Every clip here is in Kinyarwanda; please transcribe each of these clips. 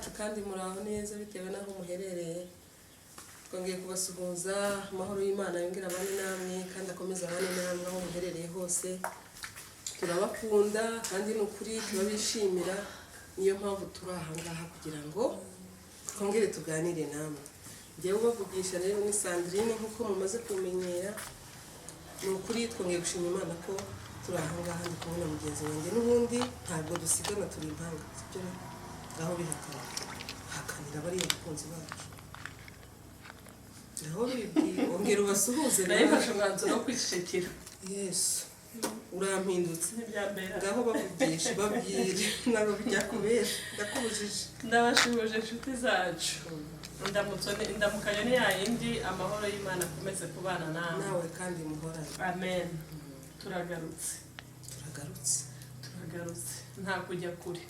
Bacu kandi muraho neza bitewe n'aho muherereye. Twongeye kubasuhuza, amahoro y'Imana yongere abane namwe kandi akomeze abane namwe aho muherereye hose. Turabakunda kandi ni ukuri turabishimira, niyo mpamvu turi aha ngaha kugira ngo twongere tuganire namwe. Njyewe ubavugisha rero ni Sandrine, nk'uko mumaze kumenyera. Ni ukuri twongeye gushima Imana ko turi aha ngaha, ndi kumwe na mugenzi wanjye n'ubundi ntabwo dusigana, turi impanga, sibyo? Rero ngaho bihakana, hakanira bariya bakunzi bacu, ngaho bibwira, ongera ubasuhuze. Nayo mfashe umwanzuro wo kwicecekera. Yesu, urampindutse. Ntibyambera. Ngaho bavugisha, babwire, ntabwo byakubera, ndakubujije. Ndabashuhuje inshuti zacu. Indamutso indamukanyo ni yayindi, amahoro y'Imana akomeze kubana nawe. Nawe kandi muhorane. Amen. Turagarutse. Turagarutse. Turagarutse, nta kujya kure.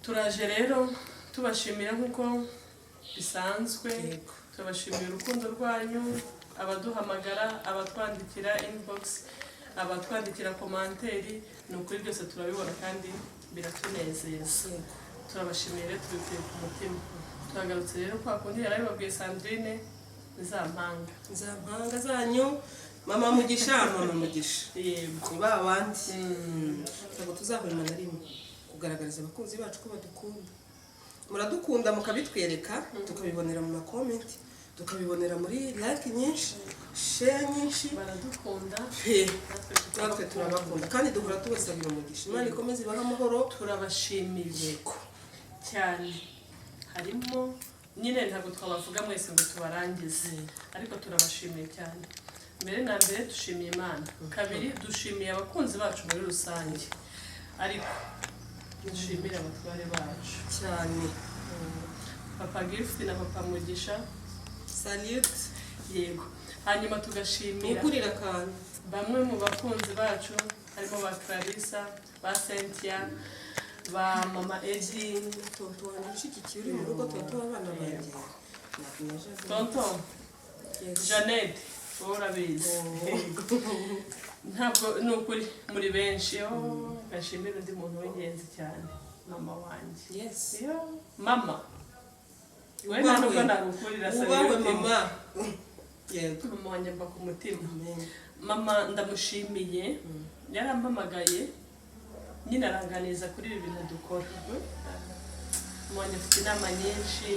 Turaje rero tubashimira nk'uko bisanzwe. Turabashimira urukundo rwanyu, abaduhamagara, abatwandikira inbox, abatwandikira commentaire, ni ukuri byose turabibona kandi biratunezeza. Turabashimiye rero tubikuye ku mutima. Turagarutse rero kwa kundi yarabibabwiye Sandrine, ni za mpanga. Za mpanga zanyu, Mama Mugisha, Mama Mugisha. Ni ba bandi ntabwo tuzahwema na rimwe kugaragariza abakunzi bacu ko badukunda. Muradukunda mukabitwereka, tukabibonera mu ma comment, tukabibonera muri like nyinshi, share nyinshi. Baradukunda. Pe. Natwe. Natwe turabakunda kandi duhora tubasabira umugisha. Imana ikomeze ibahe amahoro. Turabashimiye cyane. Harimo nyine, ntabwo twabavuga mwese ngo tubarangize, ariko turabashimiye cyane. Mbere na mbere dushimiye Imana, kabiri dushimiye abakunzi bacu muri rusange, ariko dushimire abatware bacu. Cyane. Papa Gift na Papa Mugisha. Salute. Yego, hanyuma tugashimira Mukurira akantu. bamwe mu bakunzi bacu, harimo ba Clarissa, ba Cynthia, ba Mama Edi. Tonto wanjye ushyigikiye uri mu rugo, tonto w'abana banjye na Jeannette. Tonto. Yes. Jeannette, wowe urabizi. Ntabwo ni ukuri muri benshi. Oh, gashimira undi muntu w'ingenzi cyane, mama wanjye. Yo, mama we, nta nubwo nagukurira. Ubahwe. Salute. Mama, yego. Mama wanjye mba ku mutima. Amen. Mama ndamushimiye, yarampamagaye nyine aranganiza kuri ibi bintu dukora. Mama wanjye afite inama nyinshi,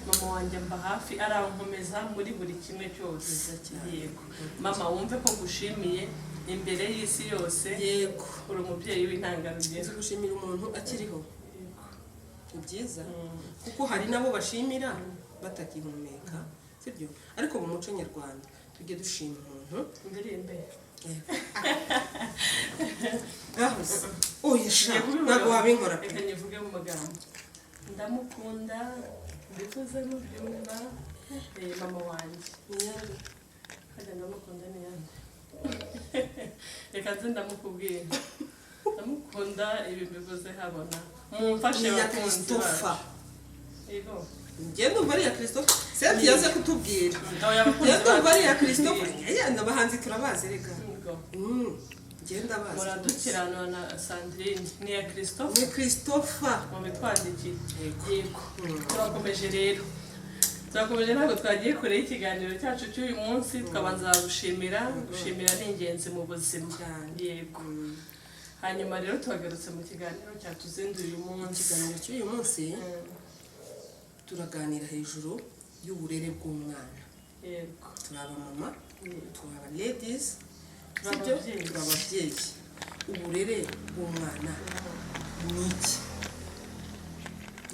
mama wanjye mba hafi, arankomeza muri buri kimwe cyose. Byiza cyane. Yego mama, wumve ko ngushimiye imbere y'isi yose. Uri umubyeyi w'intangarugero. Uzi gushimira umuntu akiriho ni byiza, kuko hari n'abo bashimira batakihumeka, sibyo? Ariko mu muco nyarwanda tujye dushima umuntu. Ndirimbe. Gahoze oya sha. Ngiye kubivuga. Ntabwo wabinkora pe. Reka nyivuge mu magambo: ndamukunda, mbivuze mu byumba. Mama wanjye. Niyande? Hajya ndamukunda ni yande? Reka nze ndamukubwira. Ndamukunda, ibi mbivuze habona, mumfashe Ni iya bakunzi Christopher. bacu. Yego. Njye ndumva ari iya Christopher. Senti yaze kutubwira. Oya, abakunzi Njye ndumva ari iya bacu. Christopher. Yenda abahanzi turabazi reka. Yego. Njye ndabazi. Muradukiranura na Sandrine, ni iya Christopher. Ni Christopher. Mubitwandikiye. Yego. Yego. Turakomeje rero, turakomeje, ntabwo twagiye kure y'ikiganiro cyacu cy'uyu munsi. Twabanza gushimira. Gushimira ni ingenzi mu buzima. Cyane. Yego. Hanyuma rero tuhagarutse mu kiganiro cyatuzinduye uyu munsi. Ikiganiro cy'uyu munsi turaganira hejuru y'uburere bw'umwana. Turi abamama, turi aba ladies, Turi sibyo? ababyeyi. Turi ababyeyi. Uburere bw'umwana ni iki?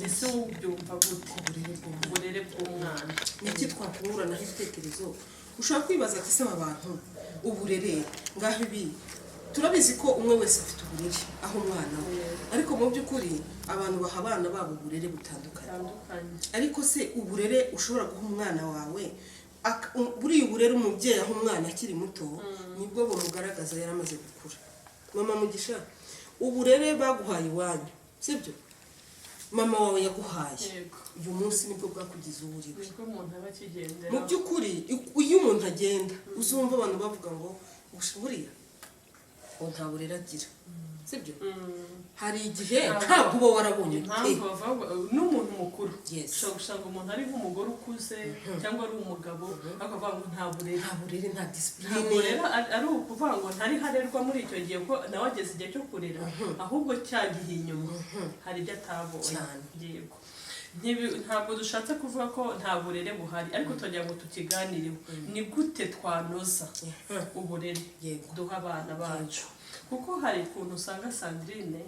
Ese wowe ubyumva gute? Uburere bw'umwana. Uburere bw'umwana. Ni iki twakunguranaho ibitekerezo? Ushobora kwibaza ati: "Se aba bantu, uburere ngaho ibi?" Turabizi ko umwe wese afite uburere aho umwana we, ariko mu by'ukuri abantu baha abana babo uburere butandukanye. Bitandukanye. Ariko se uburere ushobora guha umwana wawe, buriya uburere umubyeyi aha umwana akiri muto nibwo bumugaragaza yaramaze gukura. Mama Mugisha, uburere baguhaye iwanyu, sibyo, mama wawe yaguhaye, uyu munsi nibwo bwakugize uwo uri we. Nibwo umuntu aba akigendera. Mu by'ukuri iyo umuntu agenda, uzumva abantu bavuga ngo: "Buriya Ngo nta burere agira, sibyo? Hari igihe ntabwo uba warabonye pe. Impamvu bavuga ngo n'umuntu mukuru, ushobora gusanga umuntu ari nk'umugore ukuze cyangwa ari umugabo, ariko avuga ngo nta burere. Nta burere, nta Ntabwo discipline. Rero ari ukuvuga ngo ntari harerwa muri icyo gihe, ko nawe ageze igihe cyo kurera, ahubwo cya gihe inyuma hari ibyo atabonye. Yego. Ntabwo dushatse kuvuga ko nta burere buhari, ariko tugira ngo tukiganireho: ni gute twanoza uburere duha abana bacu? Kuko hari ukuntu usanga, Sandrine,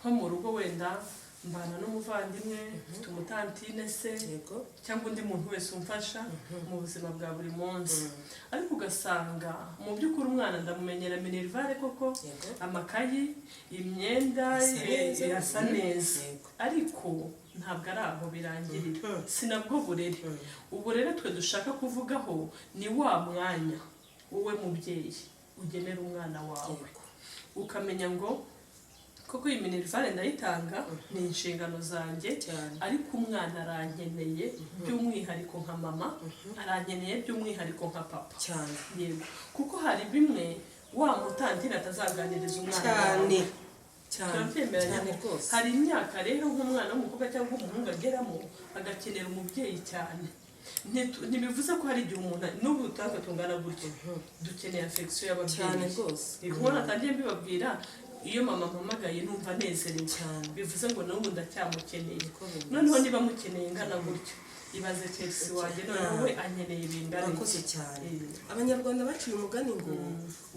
nko mu rugo wenda mbana n'umuvandimwe, mfite umutantine se cyangwa undi muntu wese umfasha mu buzima bwa buri munsi, ariko ugasanga mu by'ukuri umwana ndamumenyera minerval koko, amakayi, imyenda, Asa neza. Irasa neza, ariko ntabwo ari aho birangirira. Si nabwo burere. Uburere twe dushaka kuvugaho ni wa mwanya wowe mubyeyi ugenera umwana wawe, ukamenya ngo koko iyi minerval ndayitanga, ni inshingano zanjye, ariko umwana arankeneye by'umwihariko nka mama, arankeneye by'umwihariko nka papa. Yego, kuko hari bimwe wa mutantine atazaganiriza umwana wawe. Cyane. Turabyemeranya. Cyane rwose. Hari imyaka rero nk'umwana w'umukobwa cyangwa umuhungu ageramo agakenera umubyeyi cyane. Ntibivuze ko hari igihe umuntu, n'ubu natwe tungana gutya, dukeneye affection y'ababyeyi. Cyane rwose. Kubona atangiye mbibabwira, iyo mama ampamagaye numva nezerewe. Bivuze ngo n'ubu ndacyamukeneye. Niko bimeze. Noneho niba mukeneye ingana gutyo, ibaze Chelsea wanjye noneho we ankeneye bingana iki? Urakoze cyane. Abanyarwanda baciye umugani ngo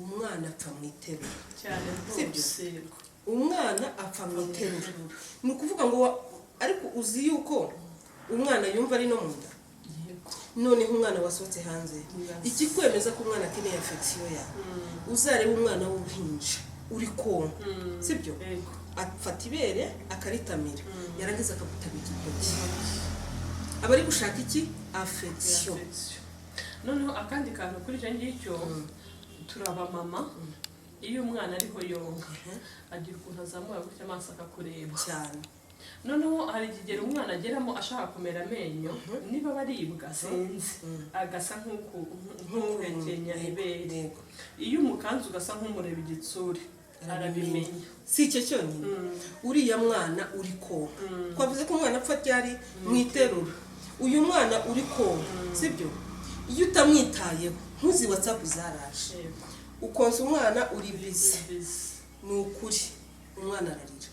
umwana apfa mu iterura. Cyane. Sibyo? Rwose. Umwana apfa mu iterura, ni ukuvuga ngo ariko uzi yuko umwana yumva ari no mu nda? Yego. Noneho umwana wasohotse hanze, ikikwemeza ko umwana akeneye affection yawe, uzarebe umwana w'uruhinja uri konka, sibyo? Yego. Afata ibere akaritamira, yarangiza akagutabika intoki. Aba ari gushaka iki? Affection. Affection. Noneho akandi kantu kuri icyo ngicyo, turaba mama, iyo umwana ariho yonka agira ukuntu azamura gutya amaso akakureba. Noneho hari ikigero umwana ageramo ashaka kumera amenyo, niba baribwa sinzi, agasa nk'uhekenya ibere. Iyo umukanze ugasa nk'umureba igitsure, arabimenya. Si icyo cyonyine, uriya mwana uri konka, twavuze ko umwana apfa ryari? Mu iterura. Uyu mwana uri konka, sibyo? Iyo utamwitayeho, ntuzi WhatsApp zaraje, ukonsa umwana uri busy, Busy. ni ukuri umwana ararira.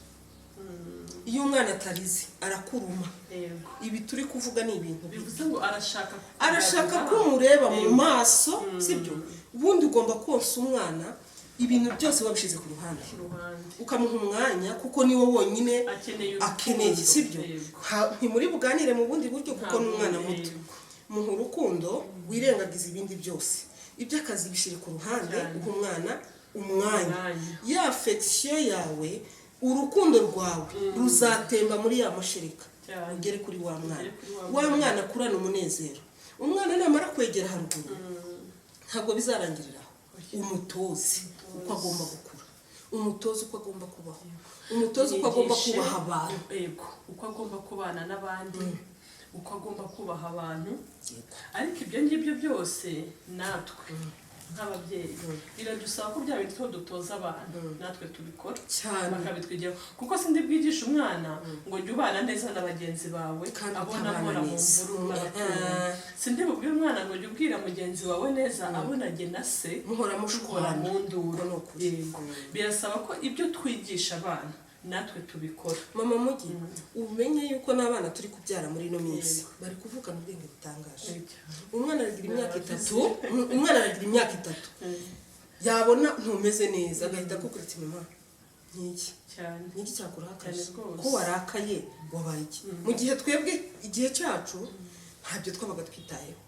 Iyo umwana atarize arakuruma. Ibi turi kuvuga ni ibintu bibi. Bivuze ngo arashaka Arashaka ko kukugarura. umureba mu maso, sibyo? Ubundi ugomba konsa umwana ibintu byose wabishyize ku ruhande, Ku ruhande. ukamuha umwanya, kuko niwo wonyine akeneye akeneye, urukundo. Sibyo? Ntimuri buganire mu bundi buryo, kuko ni umwana muto. Muha urukundo, wirengagiza ibindi byose, iby'akazi bishyire ku ruhande, uha umwana umwanya. Umwanya. Ya affection yawe, urukundo rwawe ruzatemba muri ya mashereka, ugere kuri wa mwana. Ugere kuri wa Wa mwana. mwana akurana umunezero. Umwana namara kwegera haruguru, ntabwo bizarangirira aho. Umutoze uko agomba gukura, umutoze uko agomba kubaho, umutoze uko agomba Mwigishe, kubaha abantu. Yego, uko agomba kubana n'abandi, uko agomba kubaha abantu. Ariko ibyo ngibyo byose, natwe nk'ababyeyi biradusaba ko bya bintu dutoza abantu natwe tubikora, bakabitwigiraho, kuko sindi bwigisha umwana ngo jya ubana neza na bagenzi bawe Kandi abona utabana mpora mu neza. mvururu n'abaturanyi. Sindi bubwire umwana ngo jya ubwira mugenzi wawe neza abona jye na se muhora duhora mushwana. mu nduru. Ubwo ni ukuri. Yego, birasaba ko ibyo twigisha abana natwe tubikora. Mama Mugi, umenye yuko n'abana turi kubyara muri ino minsi bari kuvukana ubwenge butangaje. Umwana aragira imyaka 3, umwana aragira imyaka 3, yabona ntumeze neza agahita akubwira ati: "Mama, nk'iki niki cyakurakaje?" Cyane rwose. Ko warakaye, wabaye iki? Mu gihe twebwe igihe cyacu ntabyo twabaga twitayeho.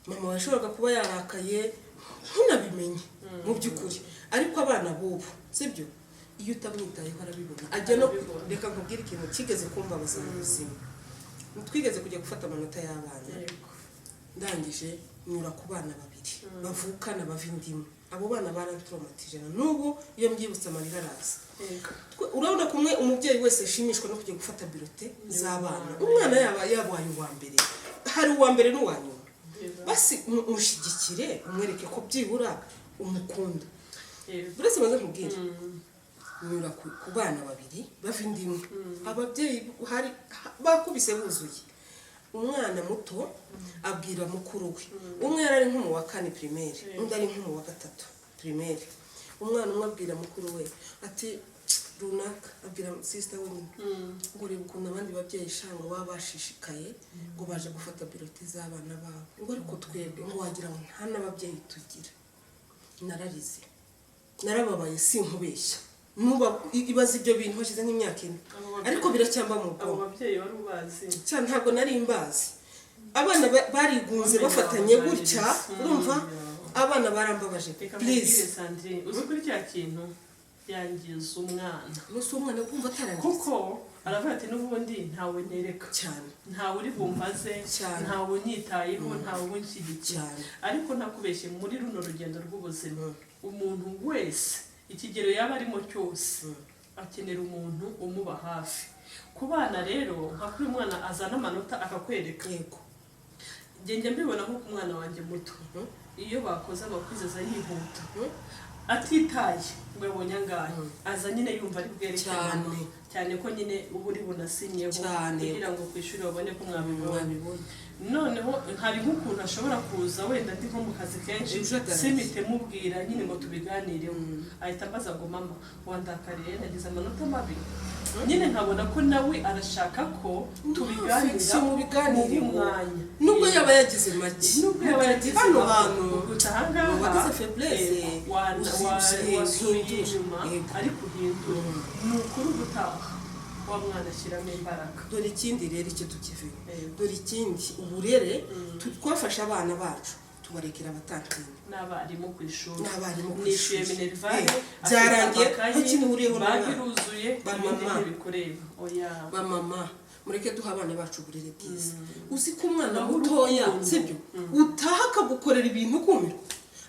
Mama yashoboraga kuba yarakaye ntunabimenye mu by'ukuri, ariko abana b'ubu, sibyo? Iyo utamwitayeho arabibona, ajya no Arabibona. Reka nkubwire ikintu kigeze kumbabaza mu buzima. Twigeze kujya gufata amanota y'abana, ndangije nyura ku bana babiri bavukana, bava indimu. Abo bana barantraumatije, na n'ubu iyo mbyibutse amarira araza. Urabona kumwe umubyeyi wese ashimishwa no kujya gufata bulletin z'abana, umwana yaba yabaye uwa mbere, hari uwa mbere n'uwa nyuma, basi mushyigikire, umwereke ko byibura umukunda. Uretse maze nkubwire, nyura ku bana babiri bava inda imwe, ababyeyi hari bakubise buzuye. Umwana muto abwira mukuru we, umwe yari ari nko mu wa kane primaire, undi ari nko mu wa gatatu primaire. Umwana umwe abwira mukuru we ati runaka, abwira sister wenyine ngo: "Reba ukuntu abandi babyeyi shanga baba bashishikaye ngo baje gufata bulletin z'abana babo," ngo "ariko twebwe ngo wagira ngo nta n'ababyeyi tugira." Nararize, narababaye, sinkubeshya. Nuba ibaze ibyo bintu hashize nk'imyaka 4, ariko biracyamba mu Abo bwonko. babyeyi wari ubazi? Cyane, ntabwo nari mbazi. Abana barigunze bafatanye gutya, urumva abana barambabaje. Reka Please. nkubwire, Sandrine, uzi kuri cya kintu yangiza umwana. Umunsi w'umwana wumva atarangiza. Kuko aravuga ati: "N'ubundi ntawe nereka, ntawe uri bumbaze, ntawe unyitayeho, ntawe unshyigikiye." Ariko ntakubeshye, muri runo rugendo rw'ubuzima, umuntu wese ikigero yaba arimo cyose akenera umuntu umuba hafi. Ku bana rero, nka kuri umwana azana amanota akakwereka, njye njya mbibona nko ku mwana wanjye muto, iyo bakoze amaquiz aza yihuta, atitaye ngo yabonye angahe, aza nyine yumva ari bwerekane mama. Cyane ko nyine uba uri bunasinyeho kugira ngo ku ishuri babone ko mwabibonye. Mwabibonye. Noneho hari nk'ukuntu ashobora kuza wenda ndi nko mu kazi kenshi, Ujagaraye. simite mubwira nyine ngo tubiganireho, ahita ambaza ngo: "Mama, wandakariye? Nagize amanota mabi?" Nyine nkabona ko nawe arashaka ko tubiganira. Affection, mubiganireho. Mu mwanya. Nubwo yaba yagize make, Nubwo yaba yagize hano make, hantu gusa ahangaha wagize faiblesse, wasubiye uhindure. inyuma, ariko uhindure. Ni ukuri, ubutaha wa mwana ashyiramo imbaraga. Dore ikindi rero, icyo tukiveho. Dore ikindi, uburere twafashe abana bacu tubarekera abatantine N'abarimu ku ishuri. N'abarimu ku Nishyuye ishuri. minerval, Byarangiye, nta kintu uhuriyeho bag n'umwana. iruzuye, Ba ibindi mama. ntibikureba, oya. Ba mama, mureke duha abana bacu uburere bwiza. Uzi ko umwana Baha mutoya, urukundo. sibyo, utaha akagukorera ibintu ukumirwa.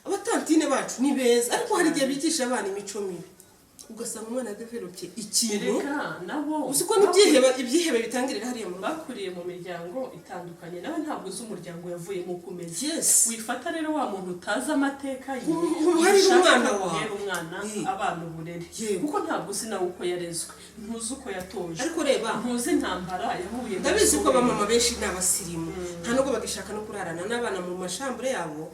Abatantine bacu ni beza, ariko hari igihe bigisha abana imico mibi, ugasanga umwana adevelopye ikintu. Erega nabo Uzi ko n'ibyihebe, ibyihebe bitangirira hariya mu rugo. bakuriye mu miryango itandukanye. Nawe ntabwo uzi umuryango yavuyemo uko umeze. Wifata rero wa muntu utazi amateka ye, Umuharire ushaka umwana ko wawe. aguhera umwana, abana uburere, kuko ntabwo uzi nawe uko yarezwe, ntuzi uko yatojwe, Ariko reba, ntuzi intambara yahuye ndabizi ko nazo. abamama benshi ni abasirimu, nta nubwo bagishaka no kurarana n'abana mu machambres yabo,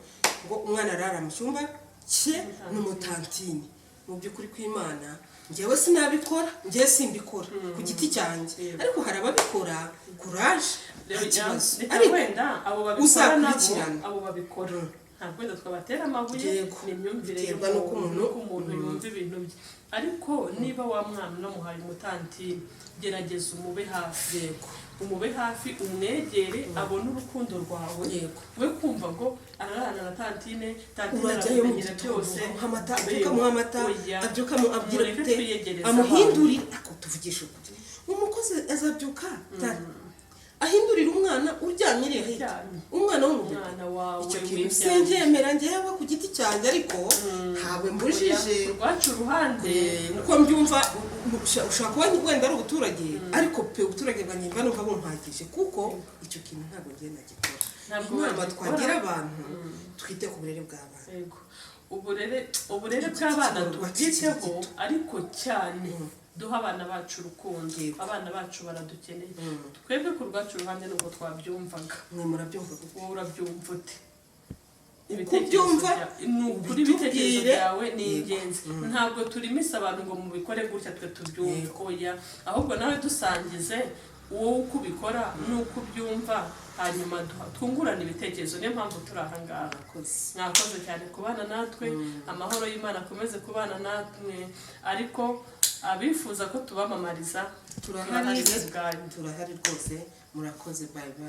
ngo umwana arara mu cyumba cye n'umutantine. Mu by'ukuri kw'Imana, njyewe sinabikora, njyewe simbikora ku giti cyanjye, ariko hari ababikora, kuraje, nta kibazo. Reka Ariko wenda abo babikora nabo, uzakurikirana. abo babikora ntabwo wenda twabatera amabuye. Ni imyumvire Biterwa n'uko y'umuntu, umuntu- n'uko umuntu yumva ibintu bye. Ariko niba wa mwana unamuhaye umutantine, gerageza umube hafi, umube hafi, umwegere, abone urukundo rwawe. We kumva ngo ararana na tantine, tantine Urajyayo mu aramumenyera gitondo, byose. amuha amata, abyuka amuha amata, Oya. abyuka abwira Mureke gute, twiyegereze. Amuhindurire. Ako tuvugisha ukuri, umukozi azabyuka ahindurira umwana uryamye iriya hirya, Uryamye. umwana w'umubebe? Umwana wawe Icyo kintu wibyariye. sinjyemera njyewe ku giti cyanjye, ariko ntabwo mbujije. Oya, urwacu uruhande. Uko mbyumva, ushobora kuba wenda ari ubuturage, ariko pe, ubuturage bwanjye mba numva bumpagije, kuko icyo kintu ntabwo ngiye nagikora. Ntabwo Inama wagikora. twagira abantu, twite ku burere bw'abana. Yego, uburere bw'abana Kigororwa tubwiteho, kikiri gito. ariko cyane duha abana bacu urukundo. Abana bacu baradukeneye. Twebwe ku rwacu ruhande nubwo twabyumvaga. Mwe murabyumva gute? Wowe urabyumva ute? Uko Ibitekerezo ubyumva, ni ukuri, ibitekerezo ubitubwire. byawe ni ingenzi. Ntabwo turimisa abantu ngo mubikore gutya twe tubyumve, oya. Ahubwo nawe dusangize wowe uko ubikora n'uko ubyumva, hanyuma twungurane ibitekerezo. Niyo mpamvu turi aha ngaha. Murakoze. Mwakoze cyane kubana natwe. Amahoro y'Imana akomeze kubana natwe. Ariko abifuza ko tubamamariza, Turahari. ku bwanyu. Turahari rwose. Murakoze, bye bye.